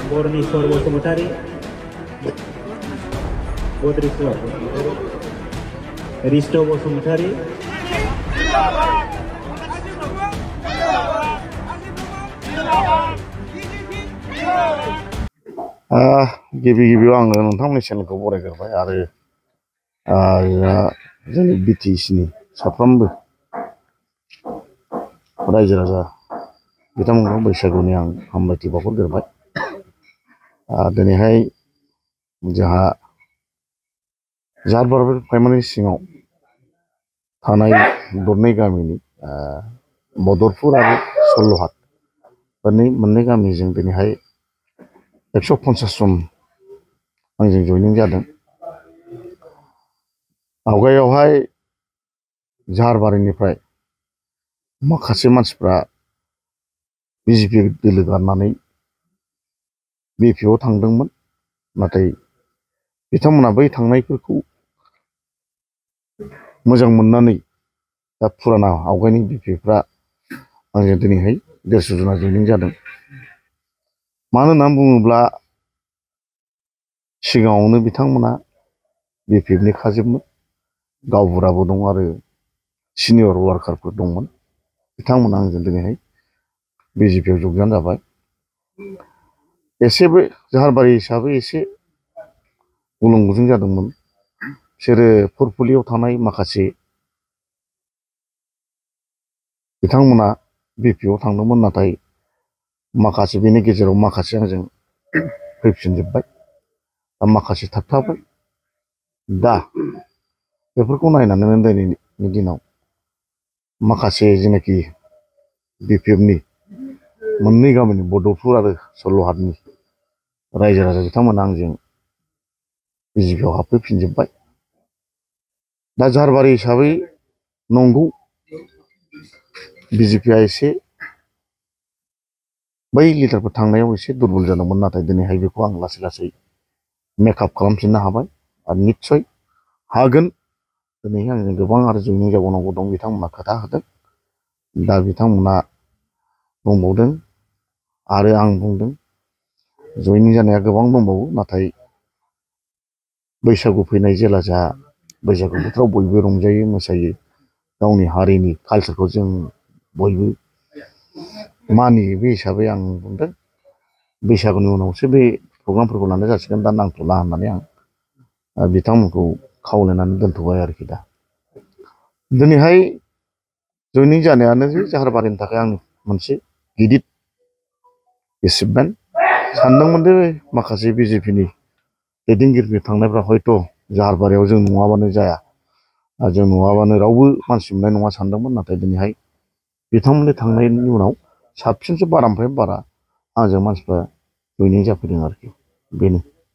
बरनिस्वर बसुमतारी, बद्रेश्वर, रिष्ट बसुमतारी, गिबि गिबियाव आङो नोंथांमोननि चेनेलखौ बरायग्रोबाय आरो जोंनि बिटिसिनि साफ्रोमबो रायजो राजा बिथांमोनखौ बैसागुनि आं हामलायथि बावहरग्रोबाय। दिनैहाय जोंहा जारबार प्राइमारि सिङाव थानाय दरनै गामिनि बदरपुर आरो सल्ल'हाट मोननै गामिजों दिनैहाय 150 जन आंजों जइनिं जादों। आवगायावहाय झारबारिनिफ्राय माखासे मानसिफ्रा बिजेपि दोलो गारनानै बिपिआव थांदोंमोन, नाथाय बिथांमोना बै थांनायफोरखौ मोजां मोननानै दा फुराना आवगायनि बिपिफ्रा आंजों दिनैहाय 150 जना जइनिं जादों। मानो होननानै बुङोब्ला सिगाङावनो बिथांमोना बिपिएफनि खाजोबमोन, गावबुराबो दं आरो सिनियर वार्कारफोर दंमोन। बिथांमोना आंजों दिनैहाय बिजेपिआव जगजान जाबाय। एसेबो जाहारबारि हिसाबै एसे गुलुं गुजुं जादोंमोन। बिसोरो फुरफुलियाव थानाय माखासे बिथांमोना बिपिआव थांदोंमोन, नाथाय माखासे बेनि गेजेराव माखासे आंजों फैफिनजोब्बाय, माखासे थाबथाबाय। दा बेफोरखौ नायनानै दिनैनि दिनाव माखासे जेनाखि बिपिएफनि मोननै गामिनि बदरपुर आरो सल्ल'हाटनि रायजो राजा बिथांमोना आंजों बिजेपिआव हाबफैफिनजोब्बाय। दा झारबारि हिसाबै नंगौ बिजेपिआ एसे बै लिडारफोर थांनायाव एसे दुरबल जादोंमोन, नाथाय दिनैहाय बेखौ आं लासै लासै मेकआप खालामफिननो हाबाय आरो निस्सय हागोन। दिनैहाय आंजों गोबां आरो जइनिं जाबावनांगौ दं, बिथांमोना खोथा होदों। दा बिथांमोना बुंबावदों आरो आं बुंदों जइनिं जानाया गोबां दंबावो, नाथाय बैसागु फैनाय जेला जा बैसागु बोथोराव बयबो रंजायो मोसायो, गावनि हारिनि कालचारखौ जों बयबो मानियो। बे हिसाबै आं बुंदों बैसागुनि उनावसो बे प्रग्रामफोरखौ लानाय जासिगोन, दा नांथ'ला होननानै आं बिथांमोनखौ खावलायनानै दोनथ'बाय आरोखि। दा दिनैहाय जइनिं जानायानो जे जाहारबारिनि थाखाय आंनि मोनसे गिदिर एचिभमेन्ट। सानदोंमोन दे माखासे बिजेपिनि दैदेनगिरिफोर थांनायफ्रा हयथ' जाहारबारियाव जों नङाबानो जाया, जों नङाबानो रावबो मानसि मोननाय नङा सानदोंमोन, नाथाय दिनैहाय बिथांमोननि थांनायनि उनाव साबसिनसो बारानिफ्राय बारा आंजों मानसिफ्रा जइनिं जाफैदों आरोखि। बेनो।